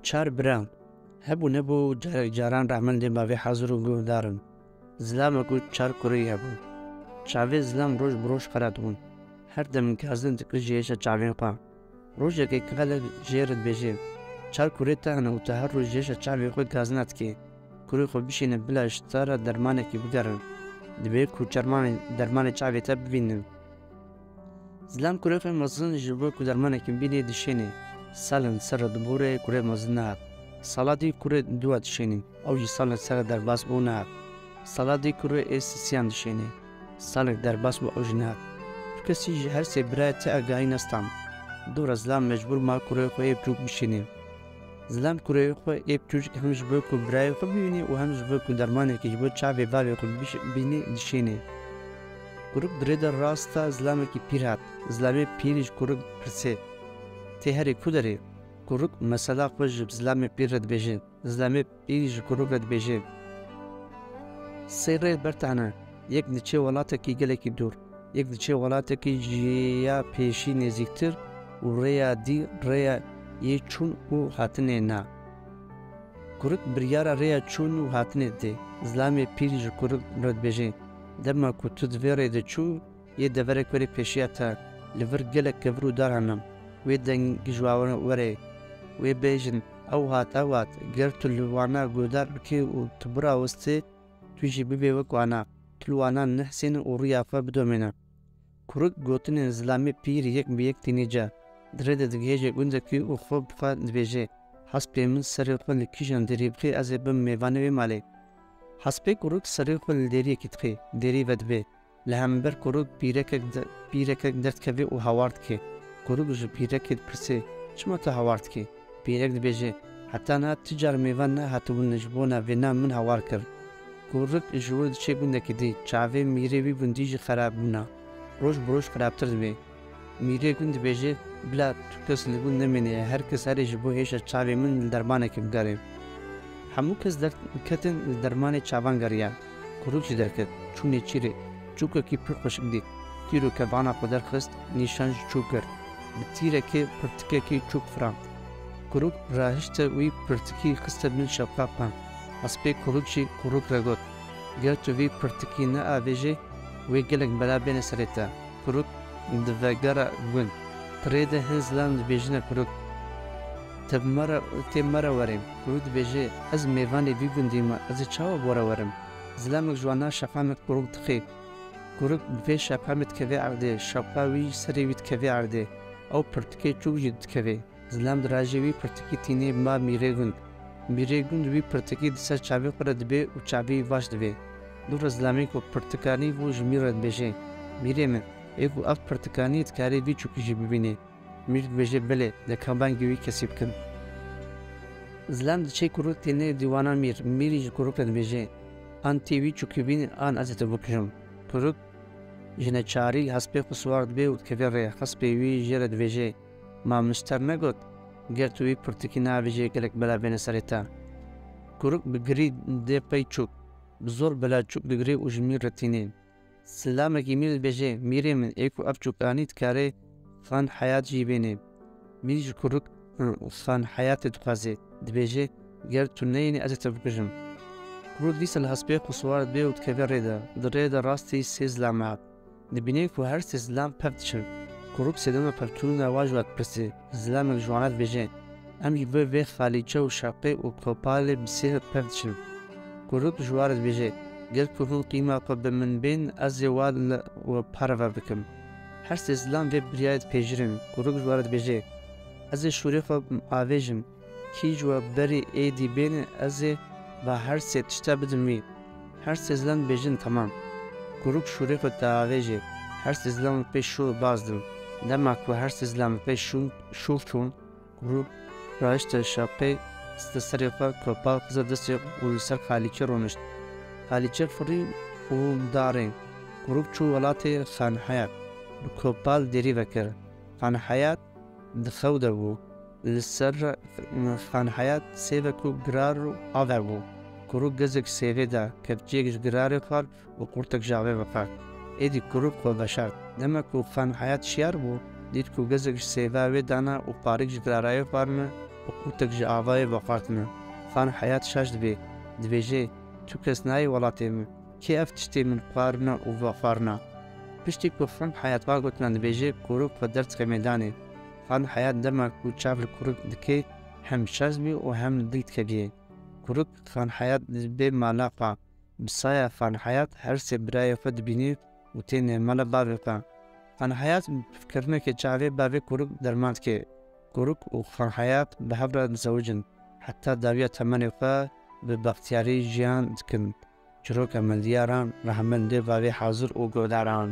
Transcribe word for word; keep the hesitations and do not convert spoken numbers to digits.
Çar bira. Hebû nebû, carek caran rehmendê bavê hazir û guhdar in. Zilamek û çar kurê hebûn. Çavê zilam roj bi roj xera dibûn. Her dem gazin dikir ji hêşa çavên xwe. Rojekê gelek jê re dibêje, çar kurê te hene û tu her roj ji hêşa çavê xwe gazina dikê. Kurê xwe bişîne bila ji te re dermanekî bigerin. Dibê ku çermanê dermanê çavê te bibînin. Zilam kurê xwe mezin ji bo ku dermanekî bînê dişênê. Salin ser re dibûre kurê mezin nehat. Sala dî kurê dû dişênê. Ew jî salek ser re derbas bû nehat. Sala dî kurê ê sisiyan dişênê. Salek derbas bû ew jî nehat. Tu kesî ji her sê birayê te agahî nestan. Dû re zilam mecbûr ma kurê xwe yê biçûk bişînê. Zilam kurê xwe ê biçûcik hem ji bo ku birayê xwe bibînî û hem ji bo ku dermanekî ji bo çavê bavê xwe biş-, bînî dişênê. Kurik di rê de rasta zilamekî pîr hat. Zilamê pîrî ji kurik pirsê, tê herê ku derê? Kurik mesela xwe ji zilamê pîr re dibêje. Zilamê pîrî ji kurik re dibêje, sê rêber te hene, yek diçê welatekî gelekî dûr, yek diçê welatekî ji ya pêşî nêzîktir û rêya dî rêya yê çûn û hatinê na. Kurik biryara rêya çûn û hatinê didê. Zilamê pîrî ji kurik re dibêje, dema ku tu di vê rê de çû, yê deverek were pêşiya te, li vir gelek kevir û dar hene. Wê deng ji wan were, wê bêjin, ew hat, ew hat. Ger tu li wana guhdar bikî û tu birawestî, tu jî bibê wek wana. Tu li wana nehsêne û riya xwe bidomêne. Kurik gotinên zilamê pîr yek bi yek tîne ca. Di rê de digihêje gundekî û xwe bi xwe dibêje, hespê min serê xwe li kîjan derî bixê ez ê bim mêvanê wê malê. Hespê kurik serê xwe li deriyekî dixê, derî vedibê. Li hember kurik pîrekek de-, pîrekek derdikeve û hawar dike. Kurik ji pîrekê dipirse, çima tu hawar dikî? Pîrek dibêje, heta niha ti car mêvan nehatibûn ji bona vêna min hawar kir. Kurik ji wir diçe gundekî dî, çavê mîrê wî gundî jî xerab bûna. Roj bi roj xerabtir dibe. Mîrê gund dibêje, bila tu kes li gund nemêne, her kes herê ji bo hêşa çavê min li dermanekê bigere. Hemû kes derketin li dermanê çavan geriyan. Kurik jî derket, çû nêçîrê. Çûkekî pir xweşik dît. Tîr û kevana xwe derxist, nîşan ji çûk girt. Bi tîrekê pirtikekî çûk firand. Kurik rahişte wî pirtikî xiste bin şewqa xwe. Hespê kurik jî kurik re got, ger tu vî pirtikî neavêjê, wê gelek bela bêne serê te. Kurik divegere gund. Di rê de hin zilam dibêjine kurik, te bi me re, tê me re werê. Kurik dibêje, ez mêvanê vî gundî me, ez ê çawa bi we re werim? Zilamek ji wana şeqamek kurik dixê. Kurik bi vê şeqamê dikeve erdê, şewqa wî serê wî dikeve erdê. Ew pirtikê çûk jî dikeve. Zilam di rajê wî pirtikî tînê ba mîrê gund. Mîrê gund wî pirtikî di ser çavê xwe re dibe û çavê wî vaş dibe. Dû re zilamê ku pirtikanî bû ji mîr re dibêje, mîrê min, ê ku ev pirtikanî dikarê vî çûkî jî bibînê. Mîr dibêje, belê, de ka bangê wî kesî bikim. Zilam diçe kurik tîne dîwana mîr, mîrî ji kurik re dibêje, an tê wî çûkî bînî an ez ê te bikujim. Kurik ji neçarî hespê xwe siwar dibe û dikeve rê, hespê wî jê re dibêje, ma min ji te re negot, ger tu wî pirtikî neavêjê gelek bela bêne serê te. Kurik bi girî dê pey çûk, bi zor bela çûk digirê û ji mîr re tînê. Zilamekî mîr dibêje, mîrê min, ê ku ev çûk anî dikare Xan Heyat jî bêne. Mîr ji kurik Xan Heyatê dixwaze, dibêje, ger tu neyênî ez ê te bikujim. Kurik dîsa li hespê xwe siwar dibe û dikeve rê de. Di rê de rastî sê zilam hat. Dibîne ku her sê zilam pev diçin. Kurik sedema pevçûna wan ji wan dipirse. Zilamek ji wana dibêje, em ji bo vê xalîçe û şewqê û kopalê bi sêv pev diçin. Kurik ji wan re dibêje, ger ku hûn qîma xwe bi min bên, ez ê wan li we parve bikim. Her sê zilam vê biryarê dipejirîn. Kurik ji wan re dibêje, ez ê şûrê xwe avêjim. Kî ji we berî êdî bêne, ez ê va her sê tişta bidim wî. Her sê zilam dibêjin, temam. Kurik şûrê xwe diavêje. Her sê zilam pê şûr baz dibin. Dema ku her sê zilam pê şûr, şûr çûn, kurik rahişte şewqê xiste serê xwe, kopal xize destê û li ser xalîçe rûnişt. Xalîçe firî û darê. Kurik çû welatê Xan Heyat. Bi kopal derî vekir. Xan Heyat di xew de bû. Li ser Xan Heyat sêvek û girar û ave bû. Kurik gezek sêvê da, kepçiyek ji girarê xwar û qurtek ji avê vexwar. Êdî kurik xwe veşart. Dema ku Xan Heyat şiyar bû, dît ku gezek ji sêva wê dana û parîk ji girarayê xwarine û qûtek ji avayê vexwartine. Xan Heyat şaş dibê, dibêje, Tu kes nayê welatê min, kê ev tiştê min xwarina û vexwarina? Piştî ku Xan Heyat va gotina dibêje, Kurik xwe derdike meydanê. Xan Heyat dema ku çav li Kurik dike, hem şaş dibê û hem li dil dikeviyê. Kurik Xan Heyat dibê mala xwe. Bi saya Xan Heyat her sê birayê xwe dibînî û têne mala bavê xwe. Xan Heyat bi fikirnekê çavê bavê Kurik derman dike. Kurik û Xan Heyat bi hev re dizewicin. Heta dawiya temenê xwe bi bextiyarî jiyan dikin. Çiroka mildiyaran, rehmendê bavê hazir û guhdaran.